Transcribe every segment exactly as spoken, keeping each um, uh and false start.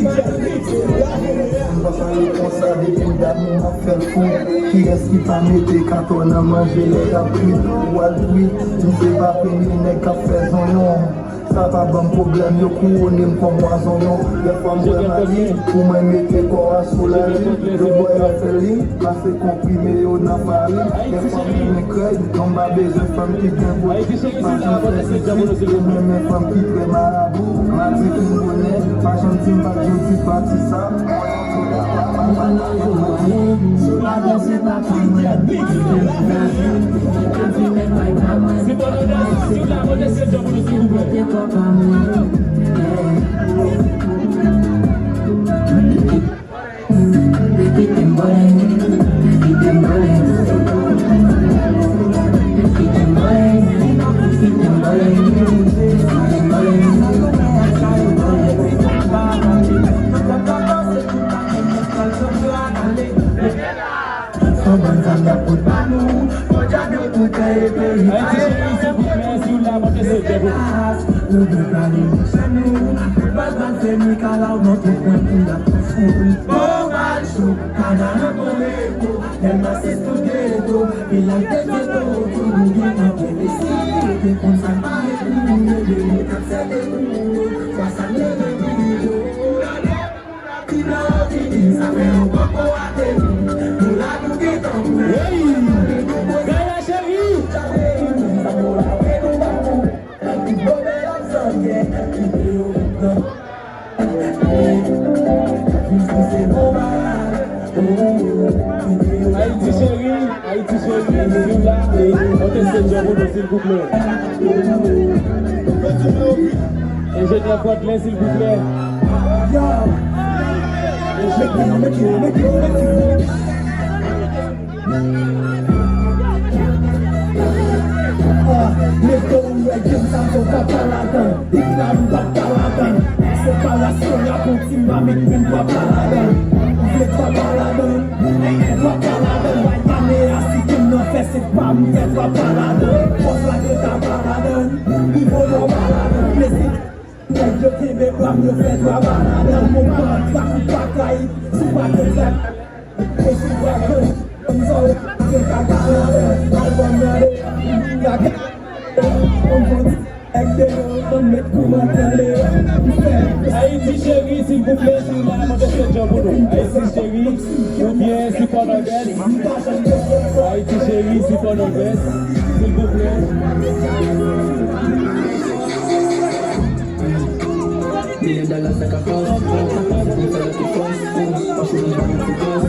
M pa pale konsa, depi damou m ap fè l fou. Kiyès ki pa mete katò nan manje lè y ap kwit? Ou al kwit, misye pa peye nèg k ap fè zonyon. Sa pa ban m pwoblèm, yo kouwone m kòm wa zonyon. Dèfwa m wè mali, pou mwen mete kò a sou lali. Yo bwè yo fè li, pase konprime yo nan farin. Dèfwa m renmen krèy, non m pa bezwen fanm ki gen bouch. Pa janm fè sesi, ou renmen fanm ki trè marabou. Madi fin bonè, pa janm di m pa t jodi pati sa. Ayiti Cheri, silvouplè, si w la, monte sou dèyè pou nou. Hey! Gaya Cheri! Ayiti Cheri, Ayiti Cheri, si w la, monte sou dèyè pou nou, silvouplè. Enjenyè Fodlè, silvouplè. Yo! Enjenyè. Mete w wè game sa m fè w pa pa ladan. Depi la nou pa pa ladan. Separasyon la pou ti mamit menm pa pa ladan. Ou vle pa pa ladan. Ou pa pa ladan. Ane a si game nan fè se pa m fè pa pa ladan. Pòs la te ta pa ladan. Nivo nou pa ladan. Plezi. Nèg yo kenbe bra m yo fè travay ladan. Mon pa trafik pa kay, sou pa gen zak. E sou pa gen, m sa w gen kaka ladan. Albòm nan de, kaka. M fon ti nèg de yo, m met kouman tande. M fè Ayiti Cheri, silvouplè, si w la, monte sou dèyè pou nou. Ayiti Cheri, oubyen Sipò Nòdès. Ayiti Cheri, Sipò Nòdès, silvouplè. Milyon dòla sa ka fòs, pou fè lòt ki fòs, pa chou nan jan ti fòs.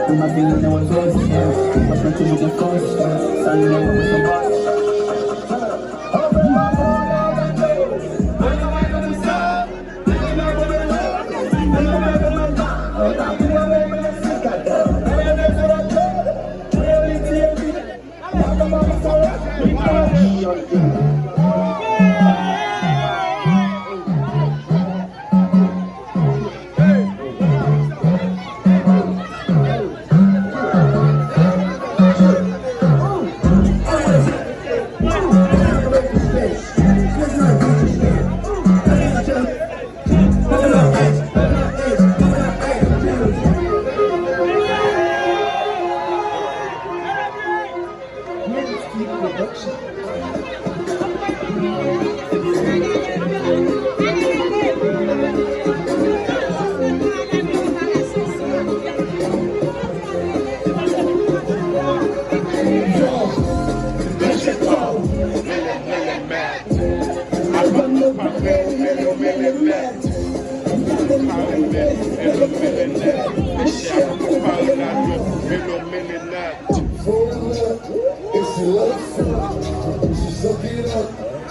Pou m ap vini nan wòl fòs, pa chou nan toujou gen fòs, sa nou nan wòl fòs.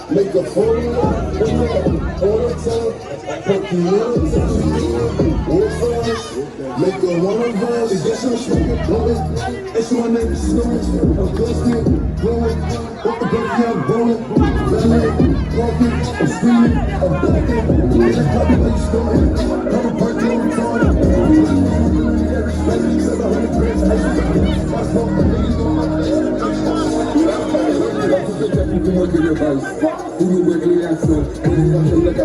Make a phone up, all the time, fuck you all the time. What's up? Make a one of us, it's just a shit, it's my name is Snoop, I'm ghosted, blowing.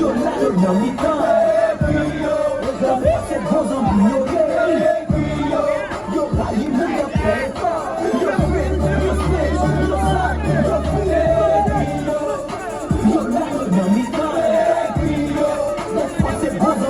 Yo la, yo nan mitan. Yo zanmi, se bon zanmi yo ye. Yo rayi moun k ap fè efò. Yo fake, yo snitch, yo sal, yo fou. Yo la, yo nan mitan. Yo fake, yo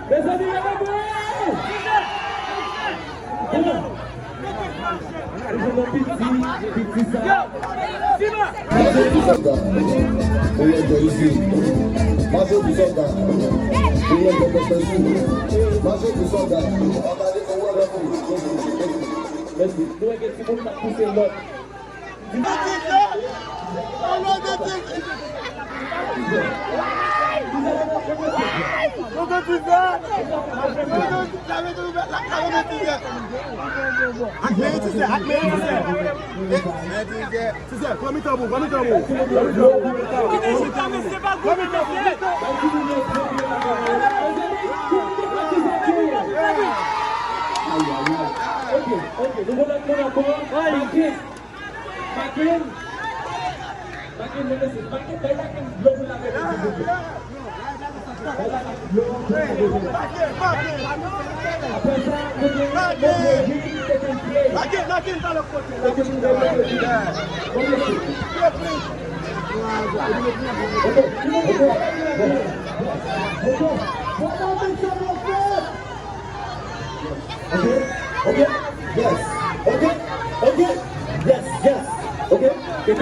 Mezanmi, leve pou ou! Bon. Ou jwenn yon piti, piti sa. Mache pou sòlda. Ou yon jòj isi. Mache pou sòlda. Ou yon jòj isi. Mache pou sòlda. Mèsi. Nou wè gen timoun k ap pouse lòt. Ak men, tizè, ak men, tizè. Tizè, pran mitan pou, pran mitan pou. Pran mitan pou, pran mitan pou. Ay, ay, ay. Ok, ok, nou konn ak moun ankò. Makin. Makin, men mesye, Makin, bay Makin dlo pou l lave men, silvouplè. Ok, ok, yes, ok, ok, yes, yes, ok. Yes,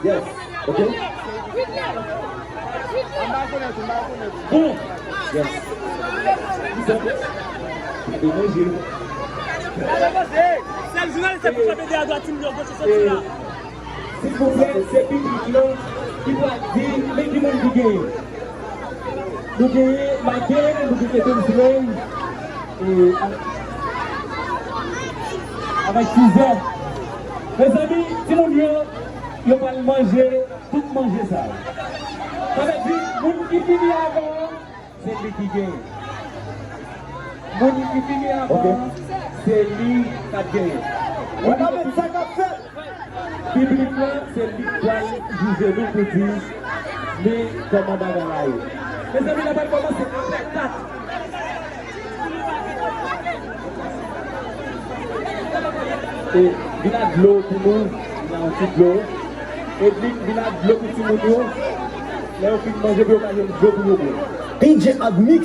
yes, ok. Bon, yes. Sèl jounalis la pou kanpe dèyè dwat, tim yo, gòch, soti la. Silvouplè, se piblik lan ki pral di men ki moun ki genyen. Nou genyen Magen, nou genyen Kingsley, e, avèk Tizè. Mezanmi, timoun yo, yo pral manje tout manje sa yo. Sa vle di, moun ki fini avan, se li ki genyen. Moun ki fini avan, se li k ap genyen. Moun ki fini. Piblik lan, se li k pral jije nou pou di, men kòman bagay la ye. Mezanmi, n ap kòmanse apre kat. E, vin ak dlo pou nou, vin ak yon ti dlo. Edlin, vin ak dlo pou timoun yo. Lè yo fin manje, pou yo ka jwenn dlo pou yo bwè. D J Admix.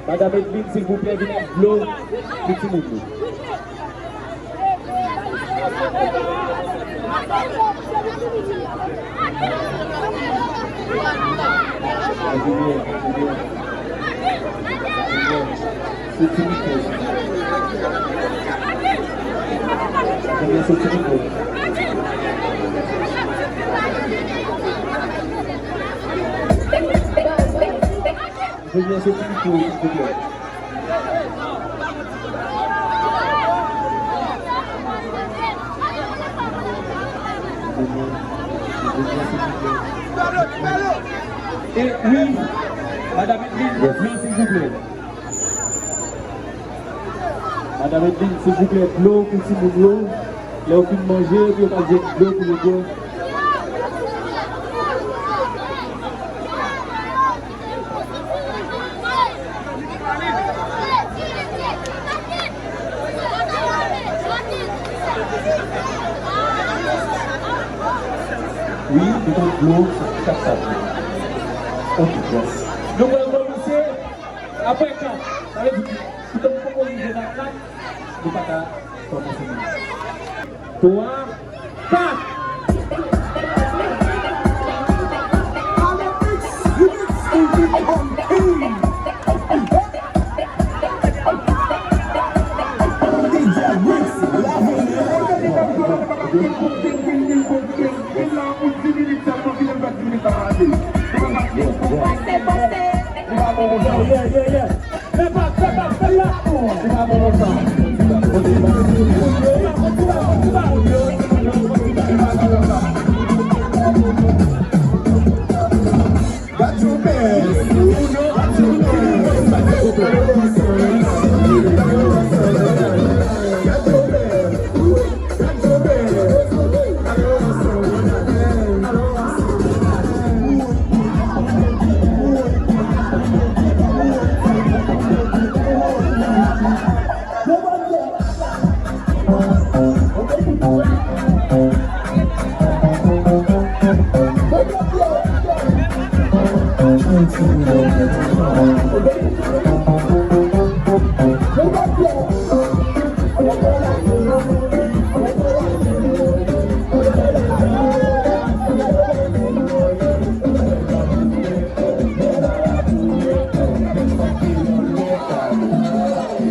Madam Edlin, silvouplè, vin ak dlo pou timoun yo. Julien, Julien. Julien, soti mikwo. Julien, soti mikwo. Julien, soti mikwo, silvouplè. E wi, Madam Edlin, dlo, silvouplè. Madam Edlin, silvouplè, dlo pou timoun yo. Lè yo fin manje, pou yo ka jwenn dlo pou yo bwè. Wi, nou gen dlo, sa, sa, sa. Ok, yes. Nou pral kòmanse apre kat. Sa vle di, si nou poko rive nan kat, nou pa ka kòmanse menm. Twa, kat. Yeah, yeah, yeah. Fè pa, fè pa, fè la.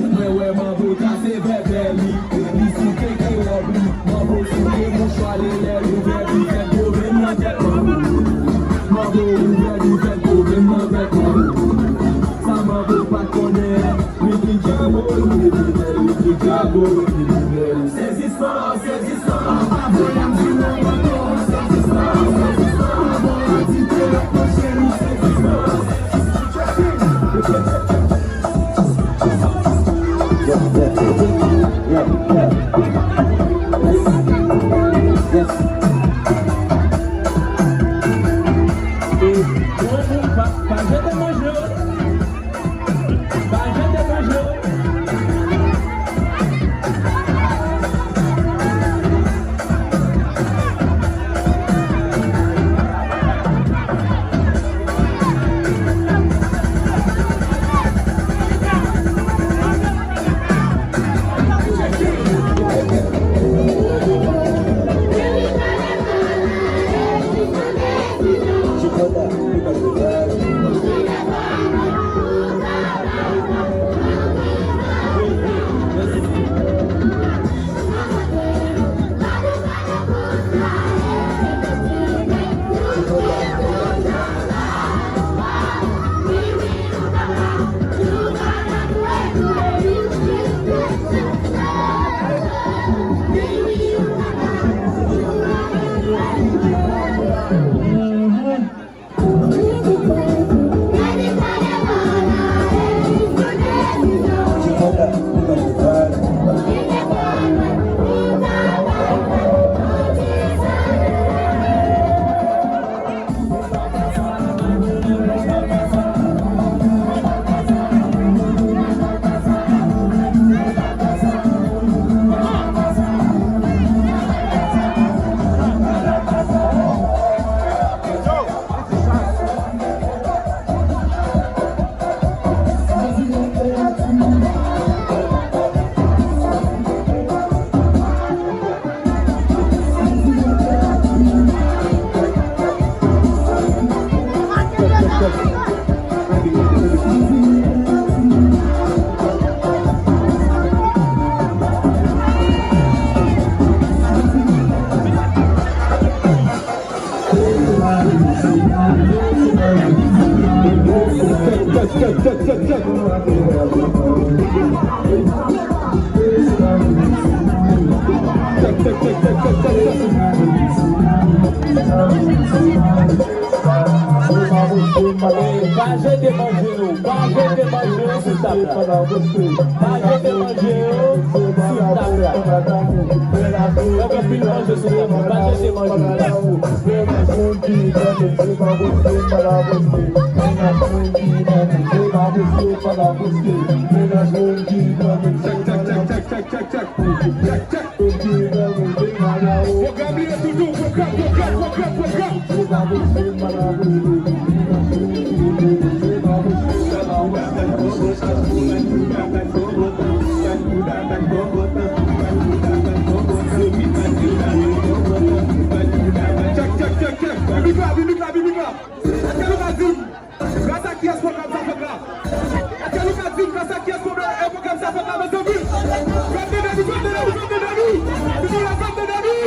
Mwen wè manbo kase vèvè li, li souke ke wòb li. Manbo souke mouchwa li lè l ouvè bifèt, pwoblèm nan tèt manbo. Manbo ouvè bifèt, pwoblèm nan tèt manbo. Sa manbo pa t konnen, li ki djabo, li ki djabo, li ki djabo. Sezisman, sezisman. Yes, yes, yes. Yes. E, bon, bon, pa, pa, Tchèk, tchèk, tchèk, tchèk. Tchèk, tchèk, tchèk, tchèk, tchèk, tchèk. Pa jete manje yo, pa jete manje yo sou tab la. Pa jete manje yo sou tab la. Fòk anpil manje sou tab la, pa jete manje yo. Pwogram li ye toujou, pwogram, pwogram, pwogram, pwogram. Tchèk, tchèk, tchèk, tchèk. Mimik la, mimik la, mimik la. Èske nou ka di m gras a kiyès pwogram sa fèt la? Èske nou ka di m gras a kiyès pwogram, e, pwogram sa fèt la, mezanmi? Fè m tande nou, fè m tande nou, fè m tande nou! Di nou la, fè m tande nou!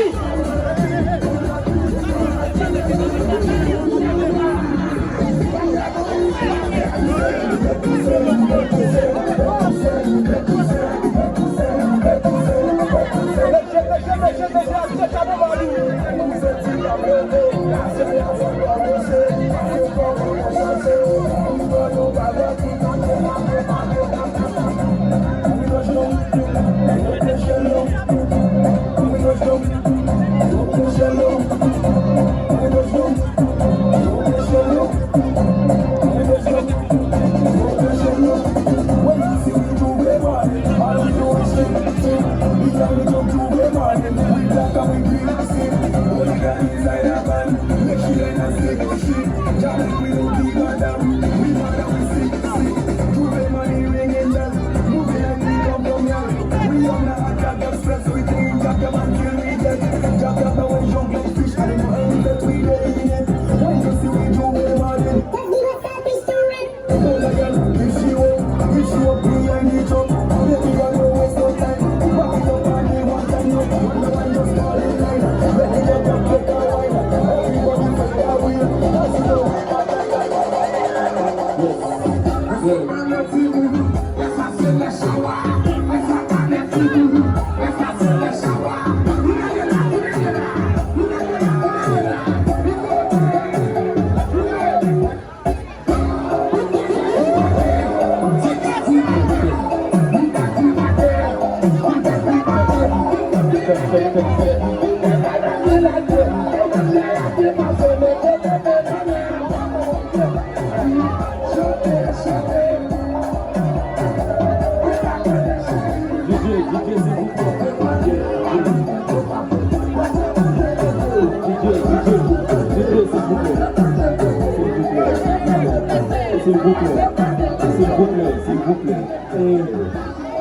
Silvouplè, silvouplè, silvouplè, silvouplè. E,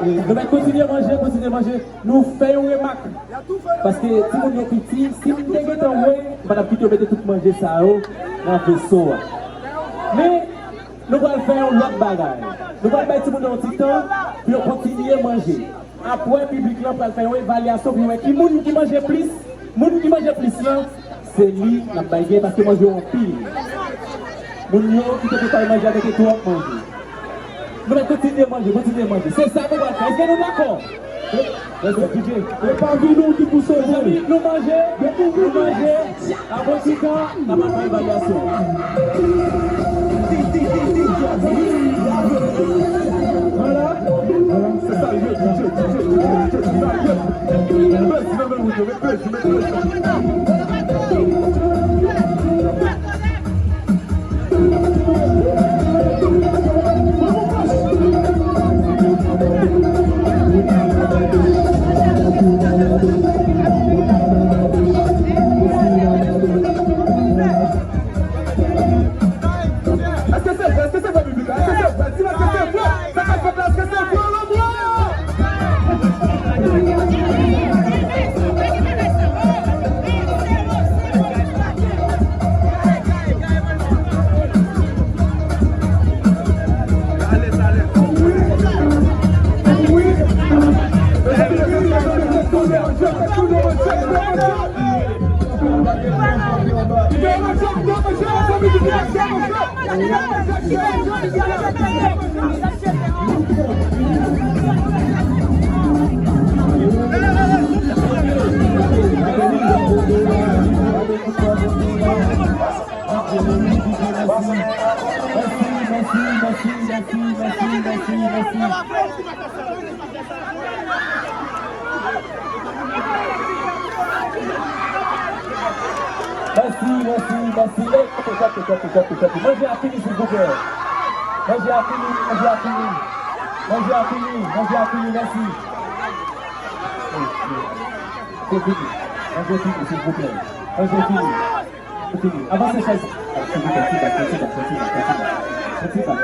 e, nou mèt kontinye manje, kontinye manje. Nou fè yon remak. Paske timoun yo piti, si m te gentan wè, m pa t ap kite yo mete tout manje sa yo nan veso a. Men, nou pral fè yon lòt bagay. Nou pral bay timoun yo yon ti tan pou yo kontinye manje. Apre, piblik lan pral fè yon evalyasyon pou yo wè ki moun ki manje plis. Moun ki manje plis lan, se li n ap bay gen paske manje yo anpil. Moun yo ki te prepare manje a mete twòp manje. Nou mèt kontinye manje, kontinye manje. Se sa nou pral fè. Èske nou dakò? Mèsi, D J. E pa vi nou ki pou sove. Mezanmi, nou manje, nou manje. Apre ti tan, n ap fè evalyasyon. Vwala, vwala, se sa l ye, D J, D J, D J, D J, se sa l ye. Mèsi, mèsi, mèsi, mèsi. Èske se vre? Èske se vre, piblik la? Èske se vre? Di m èske se vre? Sa k ap fèt la, èske se vre ou lanmò? Mèsi, mèsi, mèsi. Ey, kanpe, kanpe, kanpe, kanpe, kanpe. Manje a fini, silvouplè. Manje a fini, manje a fini. Manje a fini, manje a fini, mèsi. Ey, ey. Manje fini, silvouplè. Manje fini. Fini. Avanse chèz. Silvouplè, ti bak, ti bak, ti bak, ti bak. Ti bak.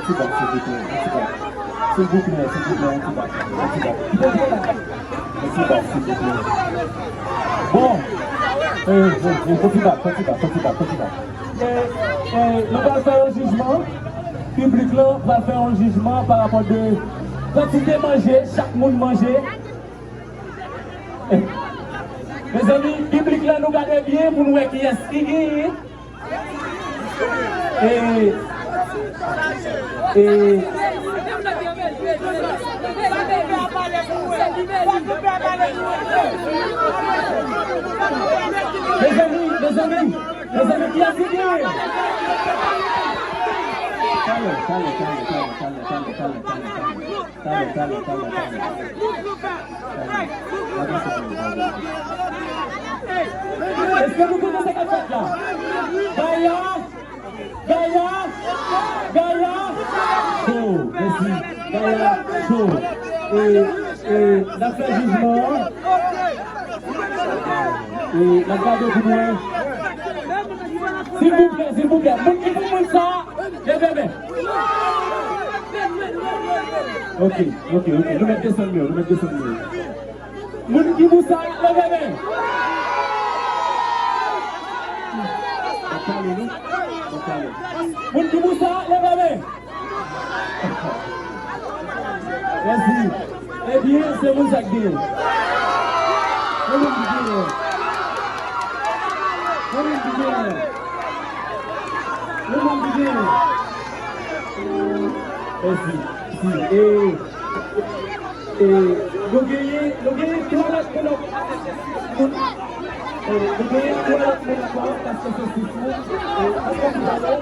Ti bak, silvouplè, ti bak. Silvouplè, silvouplè, ti bak, ti bak. Ti bak, silvouplè. Bon. Eh, eh, eh, ti bak, ti bak, ti bak, ti bak. Eh, eh, nou pral fè yon jijman. Piblik lan pral fè yon jijman pa rapò de kantite manje chak moun manje. Mezanmi, piblik la, nou gade byen pou nou wè kiyès ki genyen. E, e, mezanmi, mezanmi, mezanmi, kiyès ki genyen? Talè, talè, talè. Talè, talè, talè, talè, talè. Èske nou konnen sa k ap fèt la? Gaya! Gaya! Gaya! Cho! Mèsi! Gaya! Cho! E, e, n ap fè jijman an. E, n ap gade pou nou wè. Silvouplè, silvouplè, moun ki pou moun sa, leve men. Ok, ok, ok. Nou mèt desann men yo, nou mèt desann men yo. Moun ki pou sa, leve men. Bon, pale, non? Bon, pale. Moun ki pou sa, leve men. Mèsi. Ebyen, se moun sa k genyen. Se moun ki genyen. Se moun ki genyen. Se moun ki genyen. Mèsi. Si. E, e, nou genyen, nou genyen twa lòt moun ankò. E, nou genyen twa lòt moun ankò, paske se sis moun. E, ann fè ti pale.